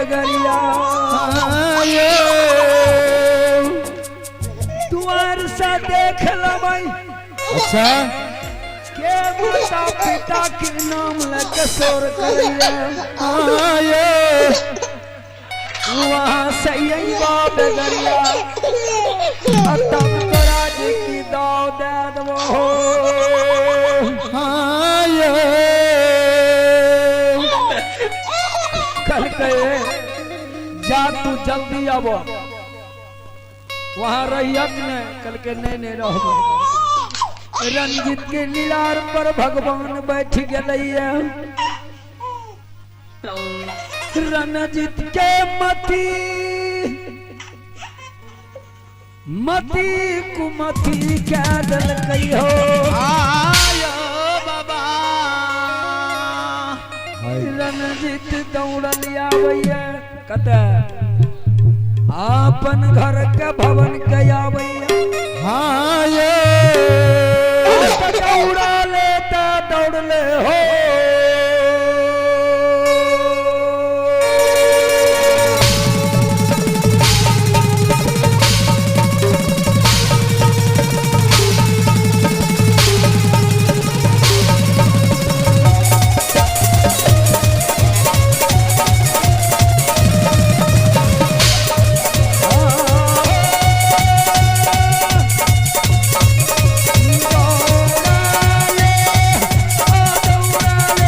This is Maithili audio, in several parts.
बेगरिया। दुआर से देख लबै। अच्छा। के माता पिता के नाम लेके शोर करिए। वहां से अइबा बेगरिया, तब तोरा जी की दाव दे देबो। कहलकै जा तू जल्दी आबो, वहां रहियक ने। कहलकै नहीं नहीं रहबो। रंजित के लीलार पर भगवान बैठ गेलैया। रणजीत के मती मती कुमती के देलकै हो। आयो बाबा। रणजीत दौड़ल आबैया, कतऽ अपन घर के भवन के आबैया। दौड़ले त दौड़ले हो। दौड़ले ओ दौड़ले।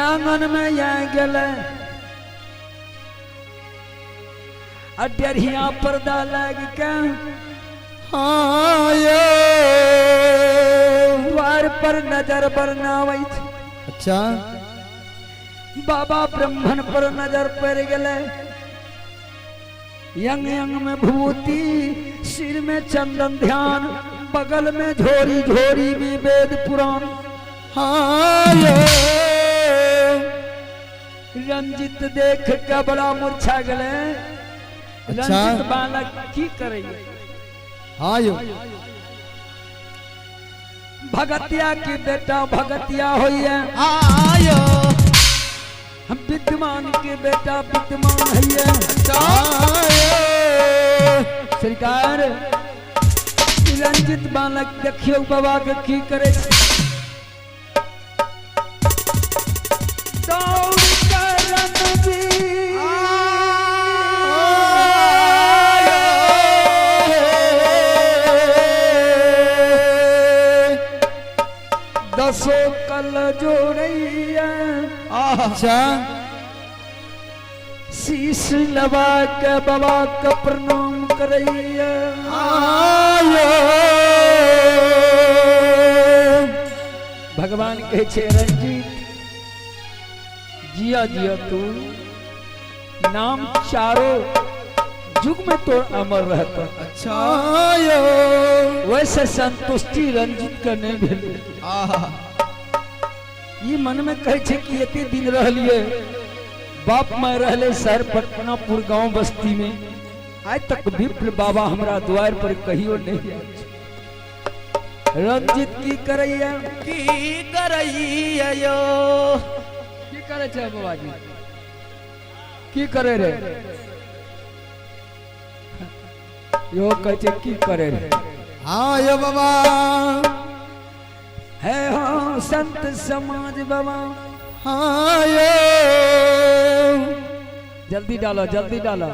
आंगन में आ गेलै आ डेढ़िया पर्दा लाग के हाँ यो द्वार पर नजर बरनाबै छै। अच्छा। बाबा ब्राह्मण पर नजर पड़ गेलै। यंग यंग में भूति, सिर में चंदन ध्यान, बगल में झोरी झोरी में वेद पुराण। हाँ यो रंजित देख के बड़ा मूर्छा गेलै। अच्छा। रंजित बालक की करैया? हाँ यो। भगतिया की बेटा भगतिया होइए। हाँ यो। हम विद्वान के बेटा विद्वान हैये। हाँ यो। सरकार रंजित बालक देखियो बाबा के की करे छै। दौड़ के रणवीर दसो कल जोड़ैया। अच्छा। शीश लबा के बाबा के प्रणाम करैया। आयो। भगवान कहै छै रंजीत जिया जिया तू नाम चारो युग में तो अमर रहता। अच्छा यो। वैसे संतुष्टि रंजित के नहीं भेलै। ई मन में कहै छै कि एते दिन रहलिए, बाप माय रहले शहर पटनापुर गांव बस्ती में, आइ तक विप्र बाबा हमरा द्वार पर कहियो नहीं आयल छै। रंजित की करैया? की करैया यो? की करै छै बाबा जी? की करे रे यो? कहै छै की करे रे? हाँ यो बाबा। है हो संत समाज बाबा। हाँ यो। जल्दी डालो, जल्दी डालो।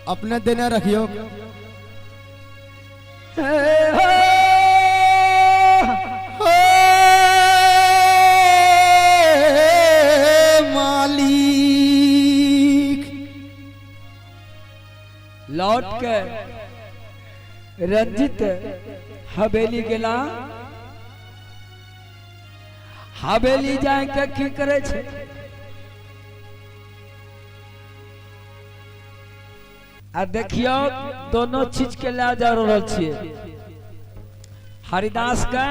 अपने देने रखियो। हे हो। हे मालिक। लौट के रंजित हवेली गेला। हवेली जाय के की करे छै? आ देखियो दोनों चीज के लए जा रहल छियै, हरिदास के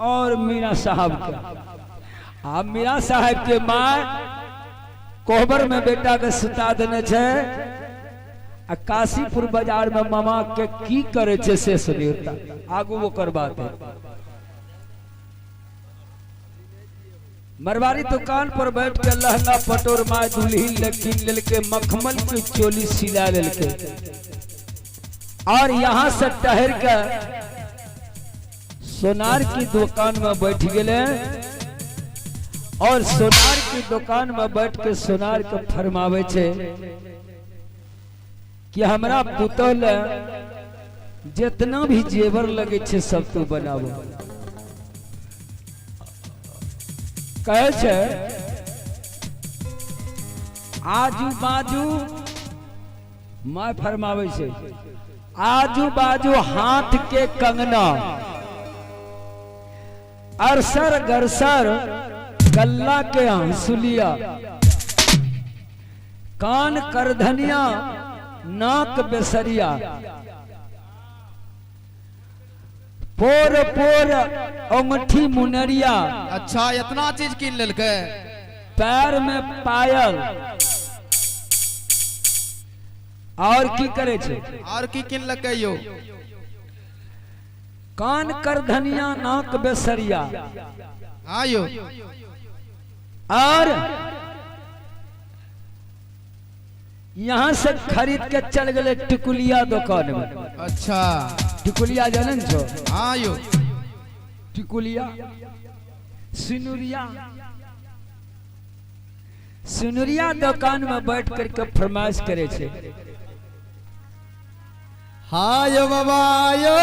और मीरा साहब के। आ मीरा साहब के माँ कोहबर में बेटा के सुता देने छै आ काशीपुर बाजार में मामा के की करे छै से सुनियो। आगू ओकर बात है। मरवारी दुकान पर बैठ के लहंगा पटोर माय दुल्हन ले किन लेलके, मखमल की चोली सिला लेलके और यहाँ से टहर के सोनार की दुकान में बैठ गए और सोनार की दुकान में बैठ के सोनार के फरमावे छे कि हमरा पुतोह ले जितना भी जेवर लगे छे सब तू बनाबो। कहे छे आजू बाजू my फरमावे छे आजू बाजू हाथ के कंगना, अरसर गरसर गल्ला के हंसुलिया, कान करधनिया, नाक बेसरिया, पोर पोर अंगूठी मुनरिया। अच्छा इतना चीज किन लेलकै? पैर में पायल। और की करे छे? और की किन लकै यो? कान करधनिया, नाक बेसरिया। हाँ यो। और यहाँ से खरीद के चल गए टिकुलिया दुकान में। अच्छा। टिकुलिया जानन छो? हाँ यो। टिकुलिया सिनुरिया, सिनुरिया दुकान में बैठ करके फरमाइश करे छे। हाँ यो बाबा यो।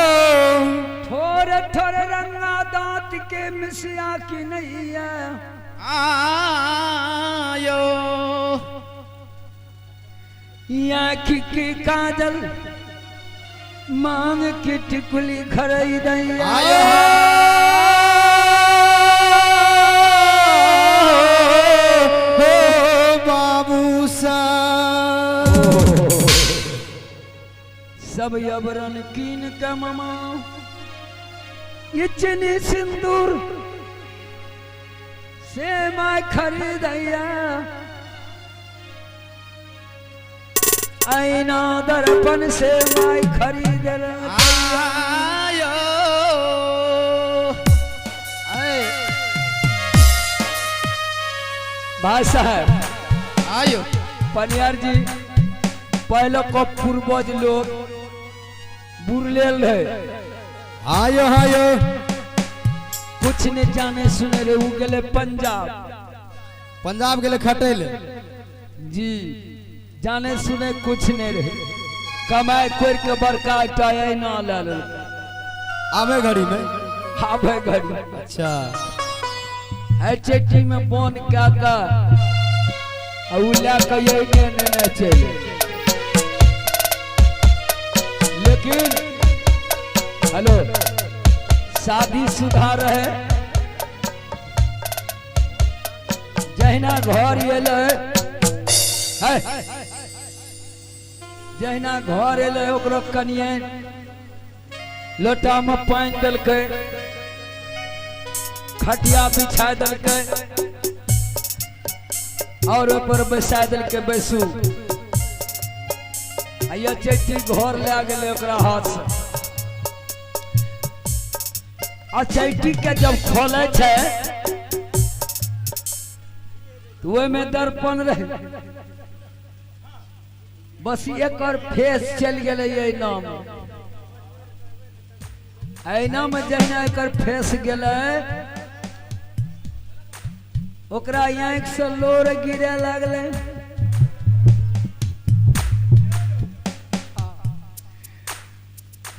थोड़े थोड़े रंगा दांत के मिसिया की नहीं है। आयो। आँख की काजल मांग की टिकुली खरीदैया। आयो। हो बाबू सा। सब यबरन कीन के मामा ये चीनी सिंदूर से मैं खरीदैया। ऐना दर्पण से मैं खरीद। आयो। भाई साहब। आयो। पनियार जी पहले को पूर्वज लोग बुरलेल रहे। आयो आयो। कुछ नहीं जाने सुने रे, उ गेले पंजाब। पंजाब गेले खटैले जी, जाने सुने कुछ नहीं रहे, कमाए कोर के बड़का एकटा ऐना लए लेलकै। आबे घड़ी में। आबे घड़ी। अच्छा। एचटी में बोन क्या का आ उ लए के अइने नेने चलि। लेकिन हेलो शादी सुधा रहे, जहिना घर एलै है, जहिना घर एलै ओकरो कनिए लोटा में पानि देलकै, खटिया बिछा देलकै और ओहि पर बैसा देलकै, बैसू। आ ये चैती घर लए गेलै ओकरा हाथ से। आ चैती के जब खोले छै तो ओहिमे दर्पण रहे, बस एकर फेस चलि गेलै ऐना में। ऐना में जहिना एकर फेस गेलै ओकरा आँखि से लोर गिरे लगलै।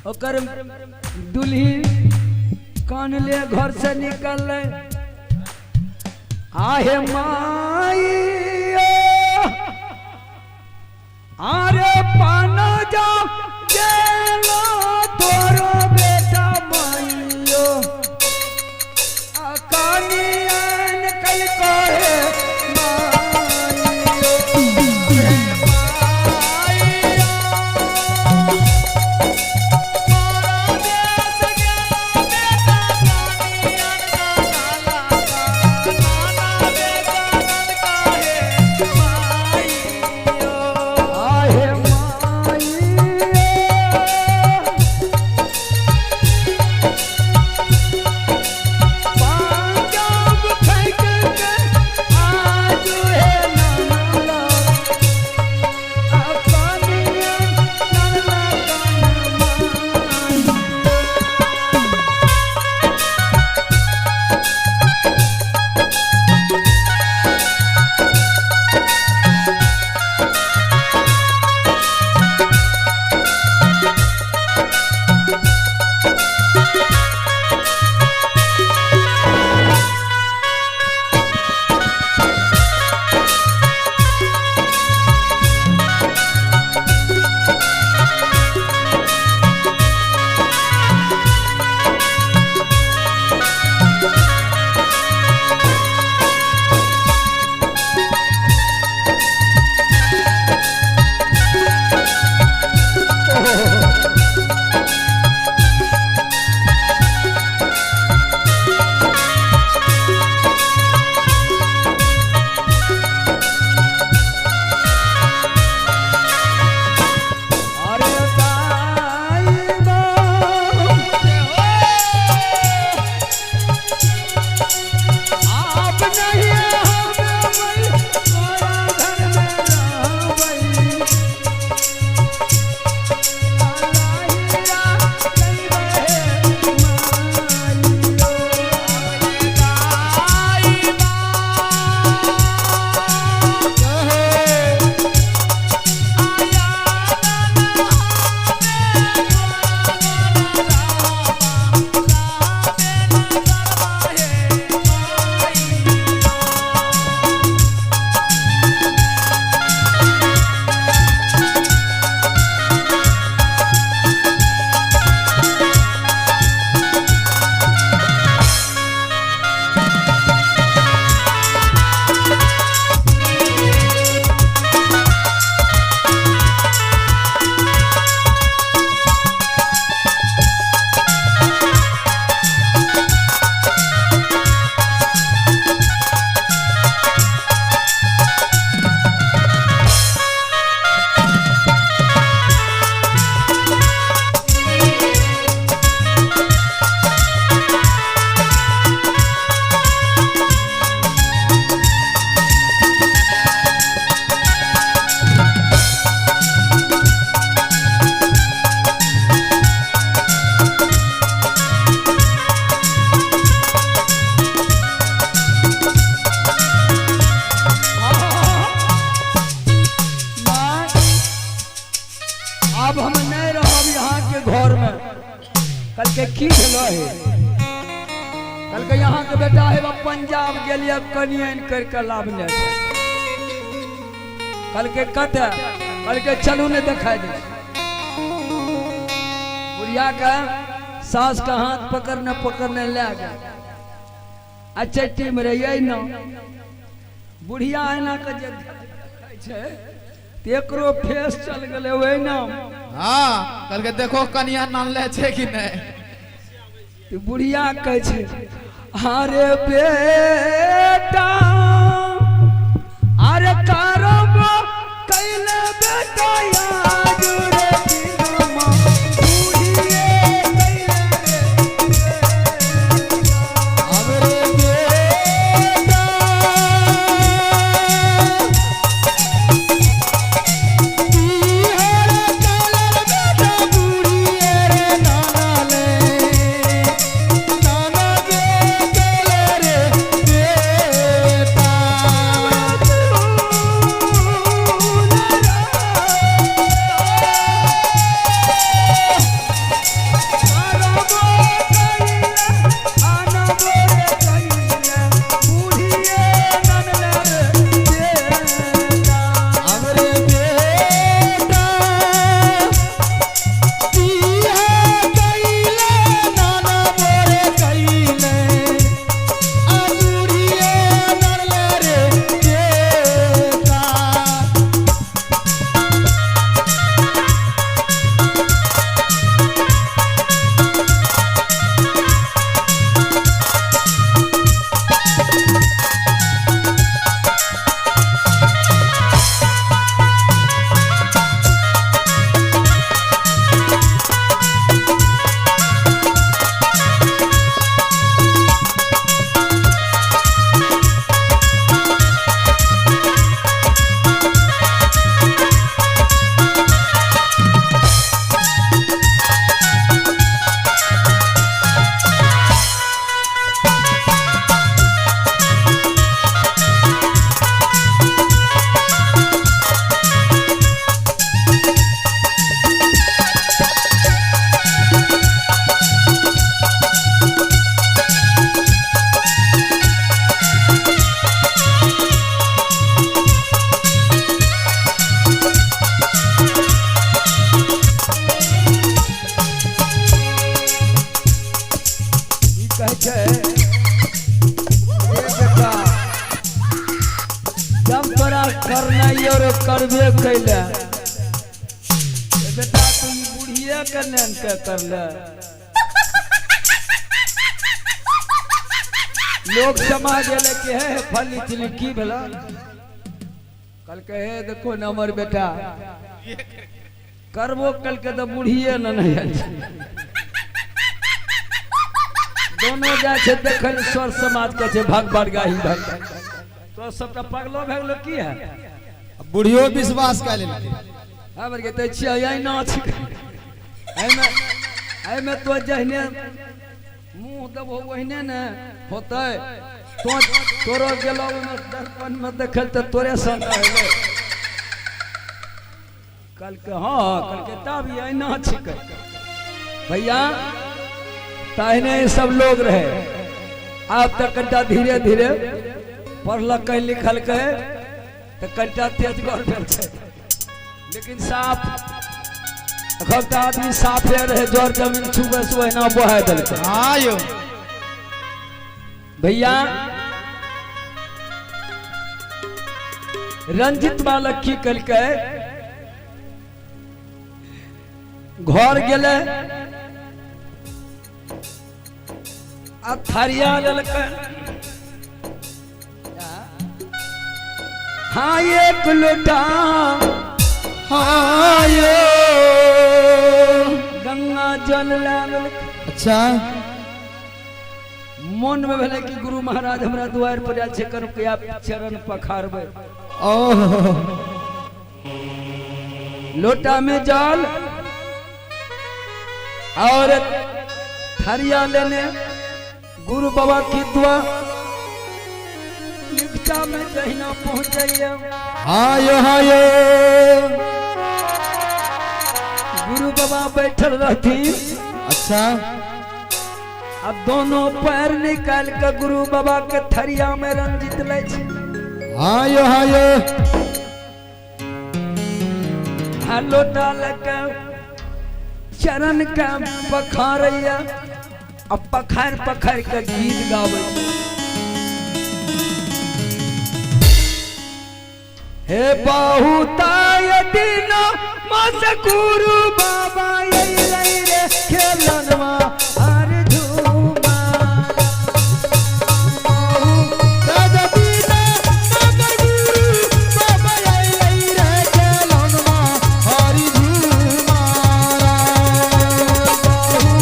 ओकर दुल्ही कान ले घर से निकललै, आहे माई अरे पान जा गेलो तोरो बेटा माइयो, कानियन कल कहे माइयो। आहे माइयो। आब हम नहीं रहब यहाँ के घर में। कल के की भेलो है? कल के यहाँ के बेटा है पंजाब गेलिए कनियन करके लाभने छै। कल के कते? कल के चलू ने दिखाई दे। बुढ़िया का सास का हाथ पकड़ने पकड़ने ले गया। अच्छा टीम रहिए न बुढ़िया एना के जे देखै छै एकरो फेस चल गेलै ओहि नाम। हाँ कल के देखो कनिया नानले छै कि नहीं। तो बुढ़िया कहै छै अरे बेटा अरे करब कैले बेटा याद रे दिनमा बुढ़िए कैले रे। अरे बेटा बिहार कैले बेटा बुढ़िए रे नाना ले नाना गे कैले रे बेटा। अरे बेटा बिहा कैले नाना मोरे कैले आ बुढ़िए नरले रे बेटा। ई कहै छै ए बेटा जब तोरा करनाइ और करबे कैले ए बेटा तू ई बुढ़िए के नैन के करले। लोग समाज एलै कि हे फली चिली की भेला? कल के हे देखो न हमर बेटा करबो कल के तो बुढ़िए न नहीं आयल छै। दोनों जाइ छै देखल स्वर समाज के छै भग बड़गाही भग तो सब तऽ पगलो भए गेलो की है। बुढ़ियो विश्वास कए लेलकै। हाँ बरके तऽ छियै अहिना छिकै। एहिमे एहिमे तो जहिने मुँह देबहो ओहिने ने होतै। तो तोरो गेलो ओहिमे दर्पण में देखल तऽ तोरे सन हेबै। कल के हाँ कल के तब अहिना छिकै भैया। तहने सब लोग रहे। आब तऽ कनिटा धीरे धीरे पढ़लकै लिखलकै तऽ कनिटा तेजगर भेल छै। लेकिन साफ एखन तऽ आदमी साफे रहे जर जमीन छुबै से ओहिना बहा देलकै। हाँ यो भैया रंजित बालक की कलकै घर गेलै आ थरिया लेलकै। हाँ एक लोटा हाँ यो गंगा जल ला लेलकै। अच्छा मन में भेलै कि गुरु महाराज हमरा दुआरि पर आयल छै कृपया चरण पखारबै। ओह लोटा में जल और थरिया लेने गुरु बाबा की दुआ निकटा में जहिना पहुंचैया हाँ यो हाँ यो गुरु बाबा बैठल रहथिन। अच्छा। आ दोनों पैर निकाल के गुरु बाबा के थरिया में रंजित लै छै। हाँ यो, हाँ यो। आ लोटा लके चरण के पखारैया आ पखार पखार के गीत गाबै छै। हे बहुताय दिन मस गुरु बाबा अइलै रे खेलनवा हर झूमा। बहुताय दिन मस गुरु बाबा अइलै रे खेलनवा हर झूमा। आ बाहु।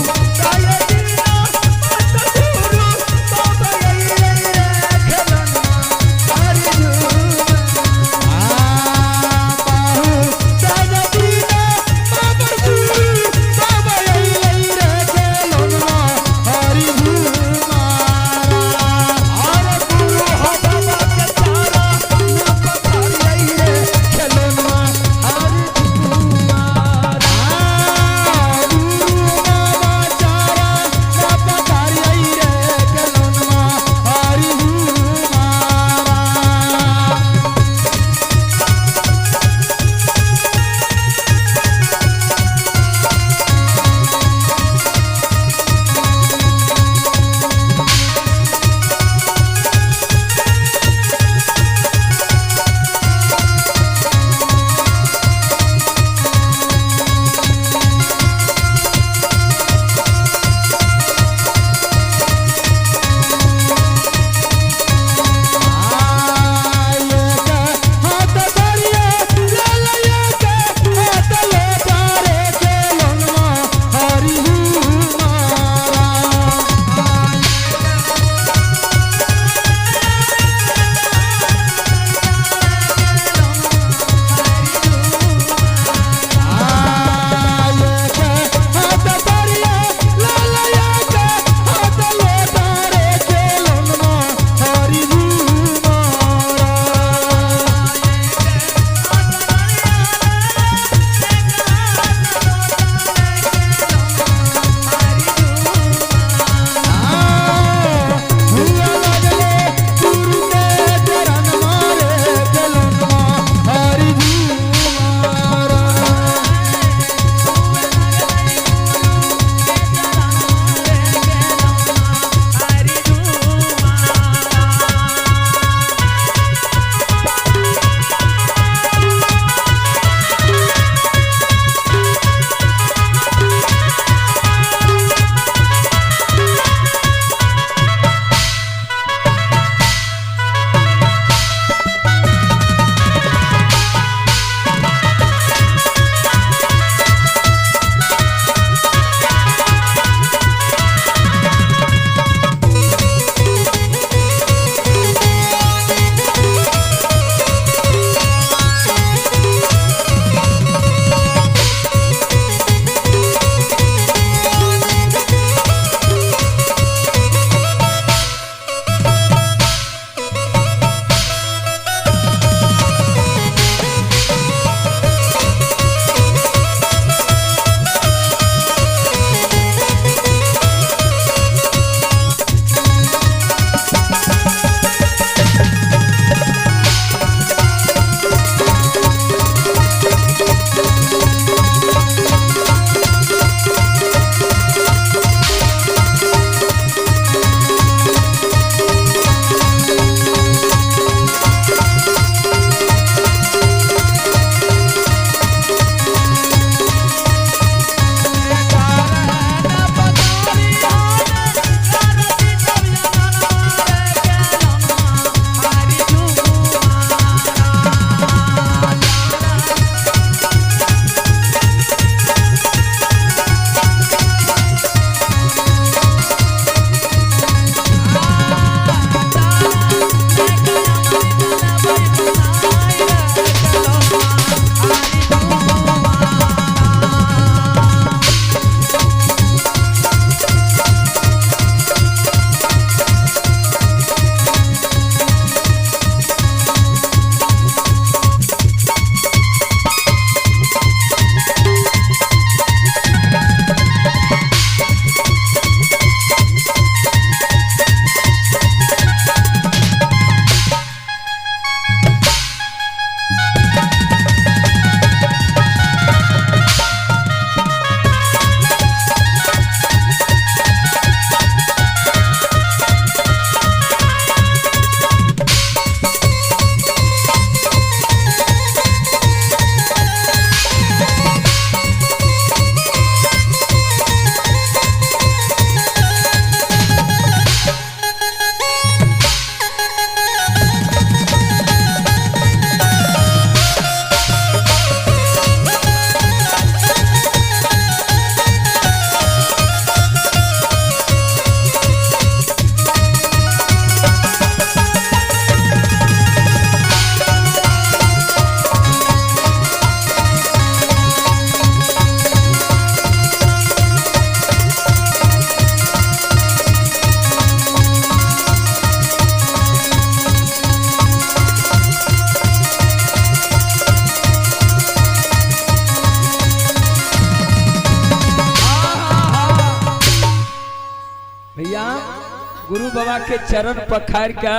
गुरु बाबा के चरण पखार के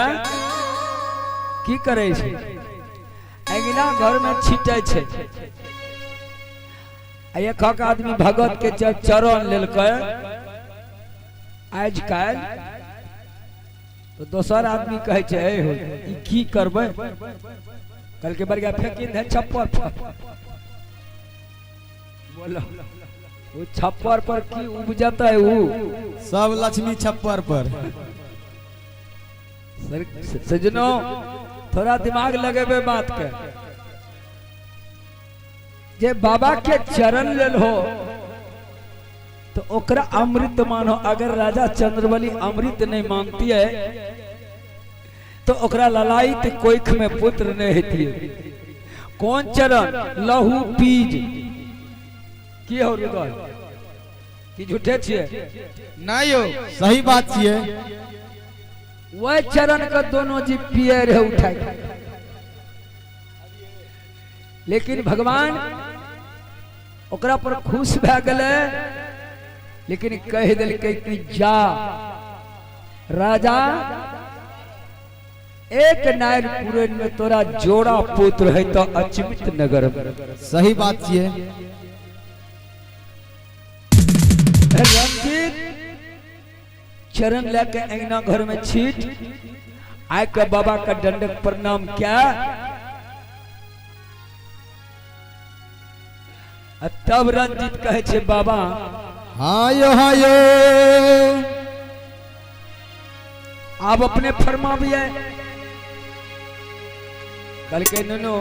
की करे छै? अंगना घर में छीटे छै। आ एक आदमी भगत के चरण लेलकै आज काल्हि तो दोसर आदमी कहै छै, ए हो, ई की करबै? कहलकै बड़का फेंकी दे छप्पर पर। बोलो, वो छप्पर पर की उपजतै? ऊ सब लक्ष्मी छप्पर पर। सजनो, थोड़ा दिमाग लगेबे बात के। जे बाबा के चरण लेल हो तो ओकरा अमृत मानो। अगर राजा चंद्रबली अमृत नहीं मानती है तो ओकरा ललायत कोख में पुत्र नहीं होती है। कौन चरण? लहू पीज की हो रुदल की झूठे छिए? नहीं हो। सही बात छिए। वह चरण का दोनों जी पिए रहे उठाए, लेकिन भगवान ओकरा पर खुश भए गेलै, लेकिन कह देलकै कि जा राजा, एक नायर पुरन में तोरा जोड़ा पुत्र है तो अचमित नगर में। सही बात छिए। रंजीत चरण लेके अंगना घर में छीट आय के बाबा का दंडक प्रणाम क्या, तब रंजीत कहे छे, बाबा हाँ यो, हाँ यो, आप अपने फरमाबिए। कल के नुनु,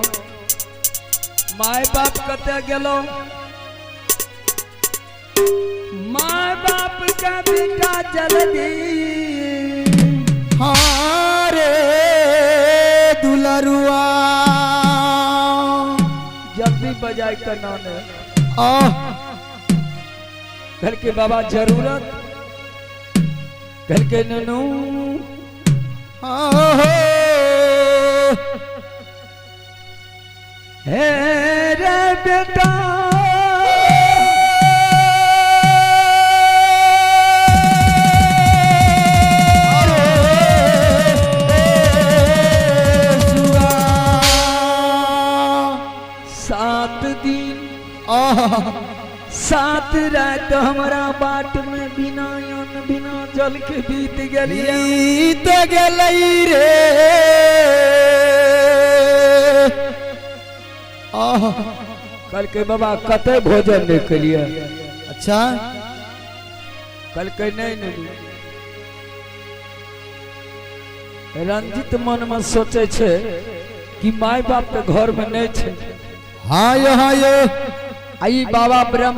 my बाप कते गेलो? My बाप का बेटा जल्दी हाँ रे दुलरुआ, जल्दी बजाय का नाम है। आह। घर के बाबा जरूरत। घर के ननू, हाँ हो। हे रे बेटा, सुआ। 7 दिन आह। 7 रात हमारा बाट में बिना अन्न बिना जल के बीत गेलिए। बीत गेलै रे। आह। कहलकै, बाबा कते भोजन नहि केलिए। अच्छा। कहलकै, नहि नहि। रंजित मन में सोचे छै कि माय बाप तऽ घर में नहीं छै। हाँ यो, हाँ यो। आ ई बाबा ब्रह्म।